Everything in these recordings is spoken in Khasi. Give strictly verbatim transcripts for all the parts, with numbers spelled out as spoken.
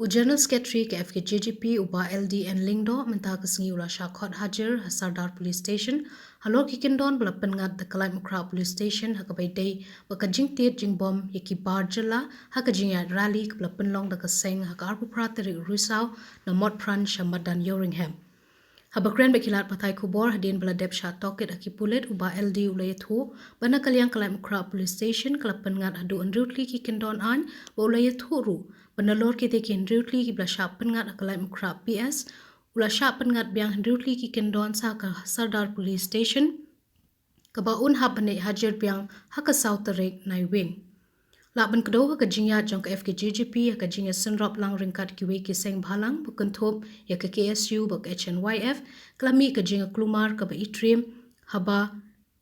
U General Secretary ka F K J G P u Bah L D N Lyngdoh mynta ka sngi u la shah khot hajir ha Sardar Police Station halor ki kyndon ba la pynngat da ka Laitumkhrah Police Station ha kaba ïadei bad ka jingtied jingbom ïa ki bar jylla ha ka jingïaid rally kaba la pynlong da ka seng ha ka arphew phra tarik u Risaw na Motphran sha Madan Ïewrynghep. Haba kren bad ki lad pathai khubor hadien ba la dep shah tohkit ha ki pulit, u Bah L D u la ïathuh ba na ka liang ka Laitumkhrah Police Station ka la pynngat haduh hynriew tylli ki kyndon aiñ, bad u la ïathuh ruh ba nalor kitei ki hynriew tylli kiba la shah pynngat ha ka Laitumkhrah P S, u la shah pynngat biang hynriew tylli ki kyndon sha ka Sardar Police Station, kaba un hap ban leit hajir biang ha ka saw tarik Naiwieng. Lah ban kdew ha ka jingïaid jong ka F K J G P ha ka jingïasynrop lang ryngkat kiwei ki seng bhalang ba kynthup ïa ka K S U bad ka H N Y F, ka la mih ka jingïaklumar kaba itriem, haba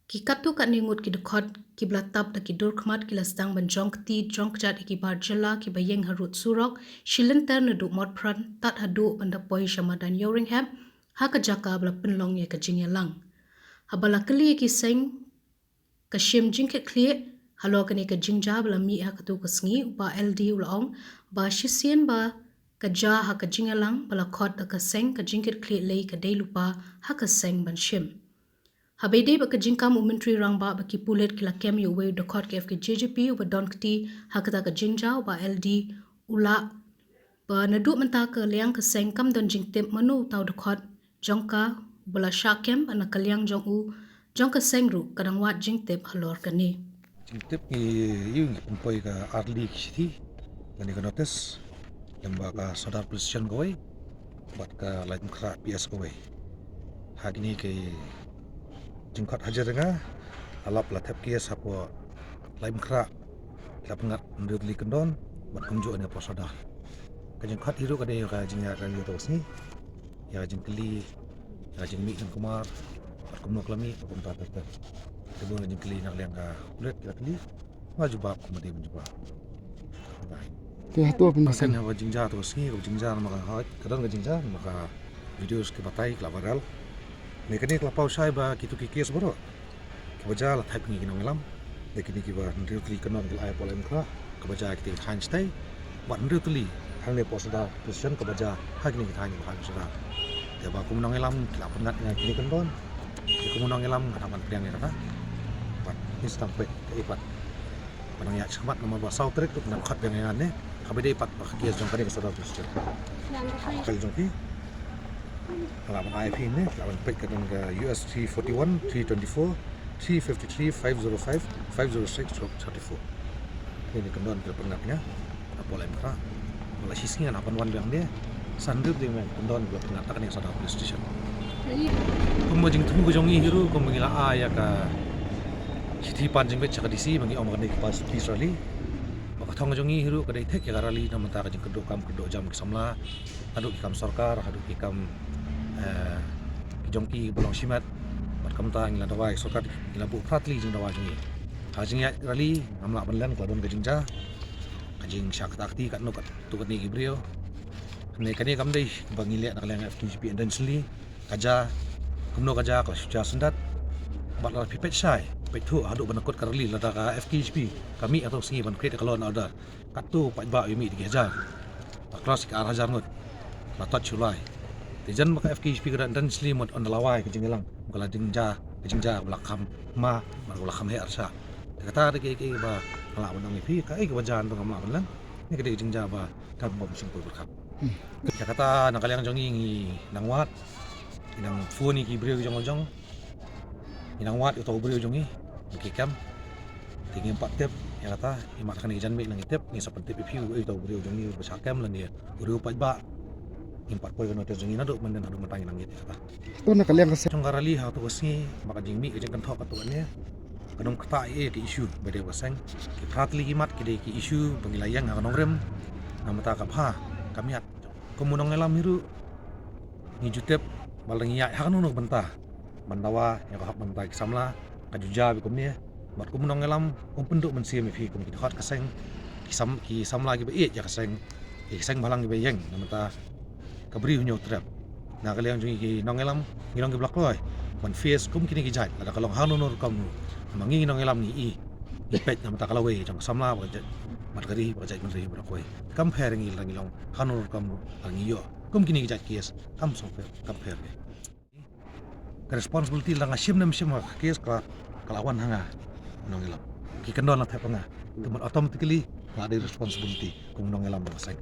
ki katto katne ngut ki dkhot kiba la tap da ki dur khmat ki la sdang ban jong kti jong kjat ïa ki bar jylla kiba ïeng harud surok, shi lynter naduh Motphran tad haduh ban da poi sha Madan Ïewrynghep, ha ka jaka ba la pynlong ïa ka jingïalang. Haba la kylli ïa ki seng ka shim jingkitkhlieh halor kane ka jingjia ba la mih ha katto ka sngi, u Bah L D u la ong ba shisien ba ka jia ha ka jingïalang ba la khot da ka seng, ka jingkitkhlieh lei ka dei lypa ha ka seng ban shim. Haba ïadei bad ka jingkam u Myntri Rangbah ba ki pulit ki la kem ïa uwei u dkhot ka F K J G P uba don kti ha kata ka jingjia, u Bah L D u la ba naduh mynta ka liang ka seng kam don jingtip mano uta u dkhot jong ka ba la shah kem, bad na ka liang jong u jong ka seng ruh ka dang wad jingtip halor kane. Jingtip ngi ïoh ngi pynpoi ka artylli ki shithi lane ka notice lem bad ka Sardar Police Station kawei bad ka Laitumkhrah P S kawei. Ha kine ki jingkhot hajir nga, la lap la thep case hapoh Laitumkhrah, la pynngat hynriew tylli kyndon bad kumjuh ne hapoh Sardar. Ka jingkhot hi ruh ka dei ka jingïaid rally ha kato ka sngi, ïa ka jingkylli ïa ka jingmih jong kumar bad kumno ka la mih bad kumta ter ter. Te bun ka jingkylli na ka liang ka pulit ki la kylli. Nga jubab kumba dei ban jubab. Te hato pynbaksan ha ka jingjia hato ka sngi, ka jingjia namar ka hoi ka don ka jingjia namar ka videos ki batai ki la viral. Ne kane ka la paw shai ba kito ki case baroh kiba jia la thait ngi ki nongïalam. Dei kine kiba hynriew tylli kyndon ki la ai hapoh Laitumkhrah, kaba jia kita ki thaiñ shatei, bad hynriew tylli hangne hapoh Sardar Police Station kaba jia ha kine ki thaiñ ba ha Sardar. Te ba kum u nongïalam ki la pynngat ïa kine kyndon. Te kum u nongïalam nga dang ban pdiang ïa kata. Bad ngin sa tang peit kaei pat ba nang ïaid shakhmat namar ba saw tarik ruh nang khot biang ïa nga ne. Kaba dei pat ba ka case jong kane ka Sardar Police Station. Ka file jong ki. Ka la ban ai phi ne, ka la ban peit ka don ka U S three forty-one, three twenty-four, three fifty-three, five zero five, five zero six stroke thirty-four. Kine ki kyndon ki la pynngat ïa nga hapoh Laitumkhrah. Ba la shisngi nga hap ban wan biang ne. San hynriew tylli ki kyndon ki la pynngat ha kane ka Sardar Police Station. Kumba jingthmu ka jong ngi hi ruh kumba ngi la ai ïa ka shithi pan jingbit sha ka D C ba ngi ong ba ka dei ka peace rally. Ba ka thong ka jong ngi hi ruh ka dei thik ïa ka rally na bynta ka jingkyrduh kam kyrduh jam ki samla, haduh ki kam sorkar haduh ki kam, eh, ki jong ki ba long shimet. Bad kumta ngi la dawa ïa ka sorkar, ngi la buh phra tylli ki jingdawa jong ngi. Ha ka jingïaid rally ngam lah ban len ka la don ka jingjia, ka jingshah kata kti katno katto katne ki briew. Kane kane kam dei ba ngi leh na ka liang F K J P intentionally. Ka jia kumno ka jia, ka la shu jia syndat. Bad lada phi peit shai, peit thuh haduh ban kut ka rally, lada ka F K J P ka mih hato ka sngi ban create ka law and order, katto paidbah ïa mih da ki hajar, la cross ka ar hajar ngut, la tot shu lai. Te jan ba ka F K J P ka don intentionally mut ynda la wai ka jingïalang, ka la jingjia, ka jingjia ba la kham ma, bad ka la kham heh arshah. Te kata dei kaei kaei ba nga lah ban ong ïa phi, kaei kaba jia ngam lah ban len. Kane ka dei ka jingjia ba kan bym shym poi pyrkhat. Ïa kata na ka liang jong ngi ngi nang wad, ngi nang phone ïa ki briew ki jong la jong, ngi nang wad ïa uta u briew jong ngi, ngi ki kem. Te ngim pat tip ïa kata, imat ha kane ka janmiet nang ngi tip, ngi sa pyntip ïa phi uei uta u briew jong ngi uba shah kem lane u briew paidbah. Ngim pat poi ka notice jong ngi naduh mynnin haduh mynta ngi nang ïa kata. To na ka liang ka seng jong ka rally ha kato ka sngi, ba ka jingmih ka jingkynthoh katto katne, kan ym ktah ei ei ka issue ba dei ba ka seng. Ki phra tylli ki mat ki dei ki issue ba ngi la ïeng ha ka nongrim. Na bynta ka bha ka miat. Kum u nongïalam hi ruh ngi ju tip ba lada ngi ïaid ha kano kano ka bynta ban dawa ïa ka hok na bynta ki samla, ka ju jia beit kumne. Bad kum u nongïalam um pynduh mynsiem ïa phi kum ki dkhot ka seng, ki sam, ki samla kiba ïeit ïa ka seng, ki seng bhalang kiba ïeng na bynta ka bri u hynñiewtrep. Na ka liang jong ngi ki nongïalam ngi long kiba la kloi ban face kum kine ki jait lada ka long ha kano kano rukom ruh. Namar ngi ki nongïalam ngi i, ngi peit na bynta ka lawei jong ka samla bad ka jait, Pat ka ri ba ka jaitbynriew ba da kawei. Kam pher ngi la ngi long khano ruh kam ruh la ngi ïoh kum kine ki jait case kam song pher kam pher ngi. Ka responsibility la nga shim ne ym shim ka case ka ka la wan ha nga. Nongïalam ki kyndon la thep ha nga. Te mut automatically nga dei responsibility kum nongïalam ba nga seng.